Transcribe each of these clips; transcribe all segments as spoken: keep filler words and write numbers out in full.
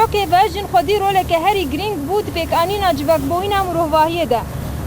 Civakê ve jin xwedî roleke herî girîng bû di pêkanîna civakbûyîna mirovahiyê de.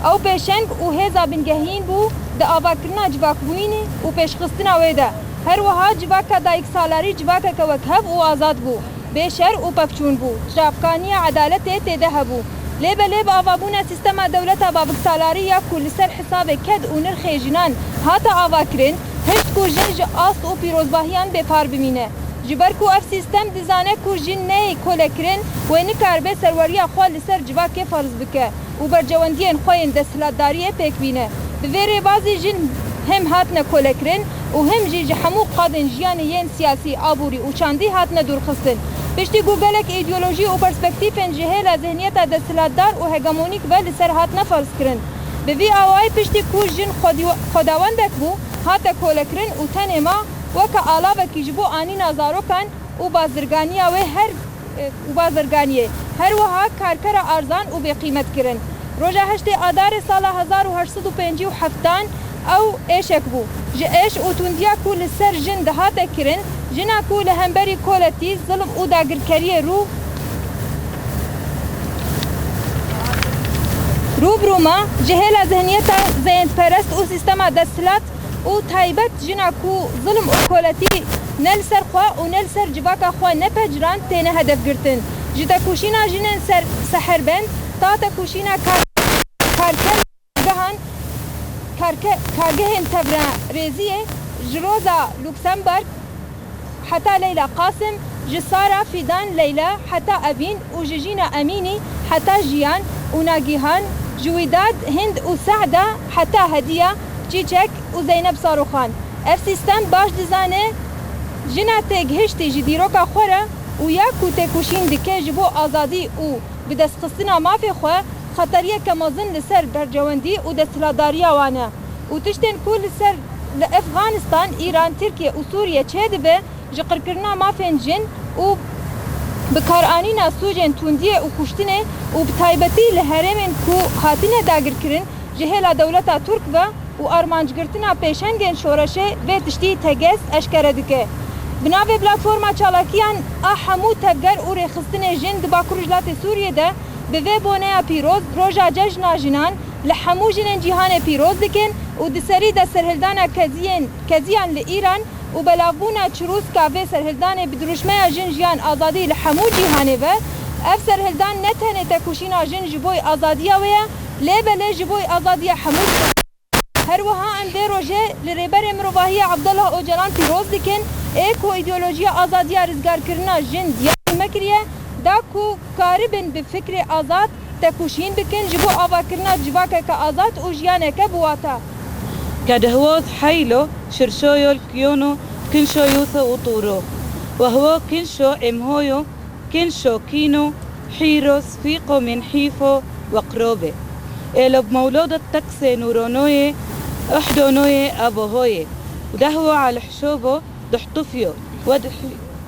Ew pêşeng û hêza bingehîn bû di avakirina civakbûyînê û pêşxistina wê de. Her wiha civaka dayiksalarî civakeke wekhev û azad bû. Bê şer û pevçûn bû. Çavkaniya edaletê tê de hebû. Lê belê bi avabûna sîstema dewleta baviksalarî ya ku li ser hisabê ked û nirxê jinan hate avakirin, hişt ku jin ji ast û pîrozbahiyan bêpar bimîne. Ji ber ku ev sîstem dizane ku jin neyê kolekirin, wê nikaribe serweriya xwe li ser civakê ferz bike û bercewendiyên xwe yên desthilatdariyê pêk bîne. Bi vê rêbazî jin him hatine kolekirin û him jî ji hemû qadên jiyanê yên siyasî, aborî û çandî hatine dûrxistin. Piştî ku gelek îdeolojî û perspektîfên ji hêla zihniyeta desthilatdar û hegemonîk ve li ser hatine ferzkirin. Bi vî awayî piştî ku jin xwedî-, xwedawendek bû, hate kolekirin û tenê ma weke alavekî ji bo anîna zarokan û bazirganiya wê her û bazirganiyê, her wiha karkera arzan û bêqîmet kirin. Roja heştê Adarê sala hezar û heşt sed û pêncî û heftan ew êşek bû. Ji êş û tundiya ku li ser jin dihate kirin, jina ku li hemberî koletî, zilm û dagirkeriyê rû, rû bi rû ma, ji hêla zihniyeta zeyendperest û sîstema desthilat û taybet jina ku zilm û koletî ne li ser xwe û ne li ser civaka xwe nepecirand têne hedefgirtin. Ji tekoşîna jinên ser seherbend ta tekoşîna kar-, karkegehan, karke-, kargehên tevra rêziyê, ji Roza Luxemburg heta Leyla Qasim, ji Sara Fidan Leyla heta Evîn û ji Jîna Emînî heta Jiyan û Nagîhan, ji Wîdad, Hind û Sehda heta Hediya, Çîçek û Zeynep Saroxan. Ev sîstem baş dizane jina têgihiştî ji dîroka xwe re û ya ku têkoşîn dike ji bo azadî û bidestxistina mafê xwe, xeteriyeke mezin li ser bercewendî û desthilatdariya wan e. Û tiştên ku li ser, li Efxanistan, Îran, Tirkiye û Sûriye çêdibe, ji qirkirina mafên jin û bikaranîna sûcên tundiyê û kuştinê û bi taybetî li herêmên ku hatine dagirkirin ji hêla dewleta Tirk ve û armancgirtina pêşengên şoreşê vê tiştî teges eşkere dike. Bi navê Platforma Çalakiyan a hemû tevger û rêxistinê jin di Bakur Rojhilatê Sûriyê de bi vê boneya pîroz, Roja Cejna Jinan, li hemû jinên cîhanê pîroz dikin û di serî de serhildana keziyên, keziyan li Îran û belavbûna çirûska vê serhildanê bi dirûşmeya Jin, Jiyan, Azadî li hemû cîhanê ve, ev serhildan ne tenê tekoşîna jin ji boy azadiya wê ye, lê belê ji boy azadiya hemû cîhan. Her wiha em vê rojê li Rêberê Mirovahiya Abdullah Ocalan pîroz dikin, ê ku îdeolojiya azadiya rizgarkirina jin diyar me kiriye, da ku karibin bi fikrê azad tekoşîn bikin ji bo avakirina civakeke azad û jiyaneke bi wata. Kedihwoz heylo şirşoyo kiyono kinşo yuso uturo. Wehwo kinşo emhoyo kinşo kino hîro sfîqo min hîfo weqrobe. Elo mewlodo tekse nuronoye uhdonoye abohoye. Dehwo al hşobo duhtufyo. Wed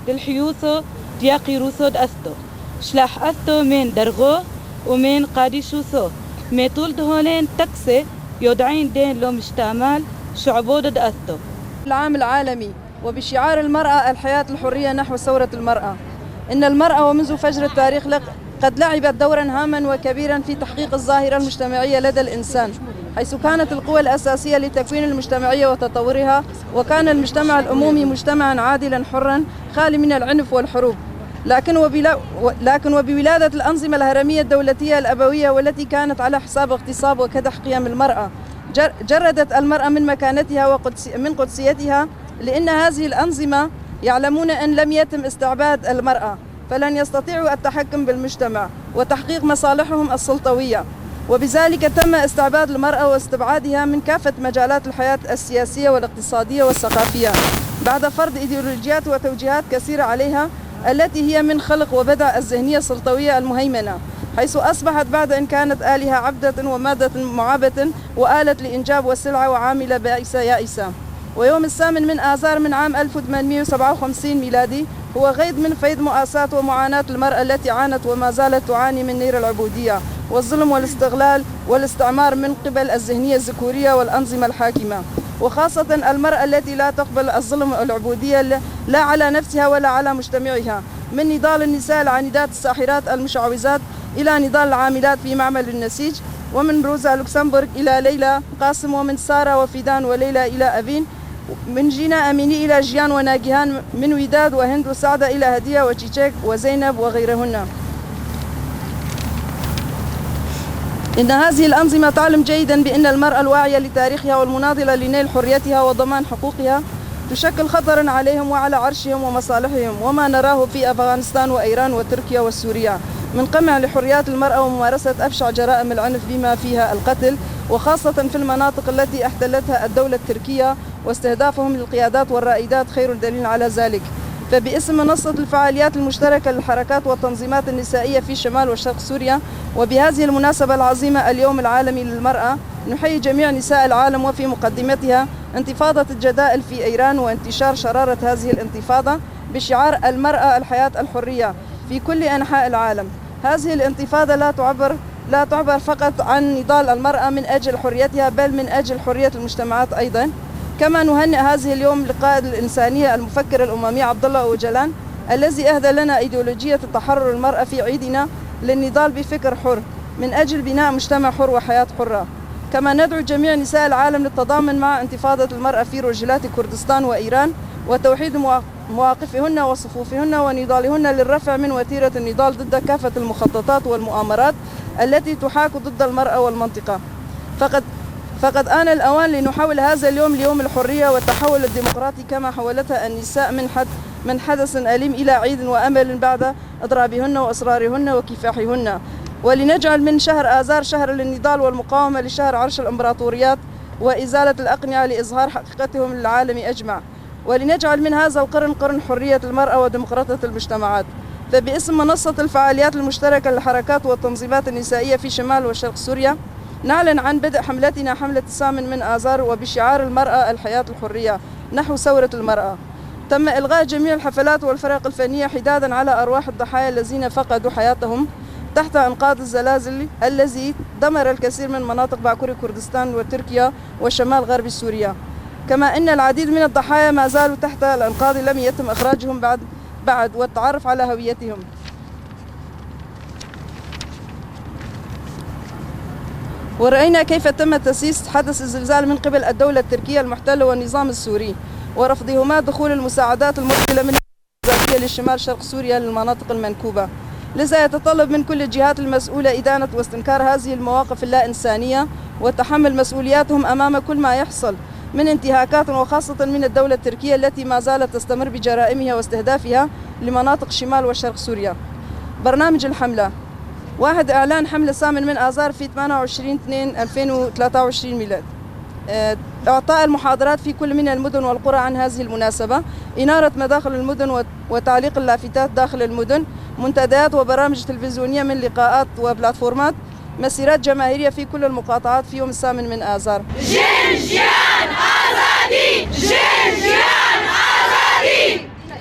dilhiyuso diyaqî ruso desto. Şlah esto min dergo û min qadîşuso. Metul diholên tekse yod'eyn dên lo müştamal şu'bo de esto. العام العالمي وبشعار المرأة الحياة الحرية نحو ثورة المرأة. إن المرأة ومنذ فجر التاريخ لق-، قد لعبت دورا هاما وكبيرا في تحقيق الظاهرة المجتمعية لدى الإنسان، حيث كانت القوى الأساسية لتكوين المجتمعية وتطورها، وكان المجتمع الأمومي مجتمعا عادلا حرا خالي من العنف والحروب. لكن وبلا-، و-، لكن وبولادة الأنظمة الهرمية الدولتية الأبوية، والتي كانت على حساب اغتصاب وكدح قيم المرأة، جر-، جردت المرأة من مكانتها وقدس-، من قدسيتها، لأن هذه الأنظمة يعلمون أن لم يتم استعباد المرأة، فلن يستطيعوا التحكم بالمجتمع وتحقيق مصالحهم السلطوية، وبذلك تم استعباد المرأة واستبعادها من كافة مجالات الحياة السياسية والاقتصادية والثقافية بعد فرض إيديولوجيات وتوجيهات كثيرة عليها، التي هي من خلق وبدع الذهنية السلطوية المهيمنة، حيث أصبحت بعد أن كانت آلهة عبدة ومادة معابة وآلة لإنجاب وسلعة وعاملة بائسة يائسة. ويوم الثامن من آذار من عام ألف وثمانمية وسبعة وخمسين ميلادي هو غيض من فيض مؤاساة ومعاناة المرأة التي عانت وما زالت تعاني من نير العبودية والظلم والاستغلال والاستعمار من قبل الذهنية الذكورية والأنظمة الحاكمة، وخاصة المرأة التي لا تقبل الظلم والعبودية ل-، لا على نفسها ولا على مجتمعها، من نضال النساء العنيدات الساحرات المشعوذات إلى نضال العاملات في معمل النسيج، ومن روزا لوكسمبورغ إلى ليلى قاسم، ومن سارة وفيدان وليلى إلى أفين، من جينا أميني إلى جيان وناجيهان، من وداد وهند وسعدة إلى هدية وتشيتشيك وزينب وغيرهن. إن هذه الأنظمة تعلم جيدا بأن المرأة الواعية لتاريخها والمناضلة لنيل حريتها وضمان حقوقها تشكل خطرا عليهم وعلى عرشهم ومصالحهم، وما نراه في أفغانستان وإيران وتركيا وسوريا من قمع لحريات المرأة وممارسة أبشع جرائم العنف بما فيها القتل، وخاصة في المناطق التي احتلتها الدولة التركية واستهدافهم للقيادات والرائدات خير دليل على ذلك. فباسم منصة الفعاليات المشتركة للحركات والتنظيمات النسائية في شمال وشرق سوريا، وبهذه المناسبة العظيمة اليوم العالمي للمرأة، نحيي جميع نساء العالم وفي مقدمتها انتفاضة الجدائل في إيران وانتشار شرارة هذه الانتفاضة بشعار المرأة الحياة الحرية في كل أنحاء العالم. هذه الانتفاضة لا تعبر لا تعبر فقط عن نضال المرأة من أجل حريتها، بل من أجل حرية المجتمعات أيضا. كما نهنئ هذه اليوم لقائد الإنسانية المفكر الأممي عبد الله أوجلان، الذي أهدى لنا أيديولوجية التحرر المرأة في عيدنا للنضال بفكر حر من أجل بناء مجتمع حر وحياة حرة. كما ندعو جميع نساء العالم للتضامن مع انتفاضة المرأة في رجلات كردستان وإيران وتوحيد موا- مواقفهن وصفوفهن ونضالهن للرفع من وتيرة النضال ضد كافة المخططات والمؤامرات التي تحاك ضد المرأة والمنطقة. فقد فقد آن الأوان لنحول هذا اليوم ليوم الحرية والتحول الديمقراطي كما حولتها النساء من حد من حدث أليم إلى عيد وأمل بعد إضرابهن وإصرارهن وكفاحهن، ولنجعل من شهر آذار شهر للنضال والمقاومة لشهر عرش الإمبراطوريات وإزالة الأقنعة لإظهار حقيقتهم للعالم أجمع. ولنجعل من هذا القرن قرن حرية المرأة وديمقراطية المجتمعات. فباسم منصة الفعاليات المشتركة للحركات والتنظيمات النسائية في شمال وشرق سوريا، نعلن عن بدء حملتنا حملة الثامن من آذار وبشعار المرأة الحياة الحرية نحو ثورة المرأة. تم إلغاء جميع الحفلات والفرق الفنية حدادا على أرواح الضحايا الذين فقدوا حياتهم تحت أنقاض الزلازل الذي دمر الكثير من مناطق باكور كردستان وتركيا وشمال غرب سوريا، كما أن العديد من الضحايا ما زالوا تحت الأنقاض لم يتم إخراجهم بعد بعد والتعرف على هويتهم. ورأينا كيف تم تسييس حدث الزلزال من قبل الدولة التركية المحتلة والنظام السوري ورفضهما دخول المساعدات المرسلة من الذاتية لشمال شرق سوريا للمناطق المنكوبة. لذا يتطلب من كل الجهات المسؤولة إدانة واستنكار هذه المواقف اللا إنسانية وتحمل مسؤولياتهم أمام كل ما يحصل من انتهاكات، وخاصة من الدولة التركية التي ما زالت تستمر بجرائمها واستهدافها لمناطق شمال وشرق سوريا. برنامج الحملة: واحد، إعلان حملة ثامن من آذار في ثمانية وعشرين اثنين ألفين وثلاثة وعشرين ميلاد. آه، إعطاء المحاضرات في كل من المدن والقرى عن هذه المناسبة، إنارة مداخل المدن وت-، وتعليق اللافتات داخل المدن، منتديات وبرامج تلفزيونية من لقاءات وبلاتفورمات، مسيرات جماهيرية في كل المقاطعات في يوم الثامن من آذار. Jin, jiyan, azadî! Jin, jiyan,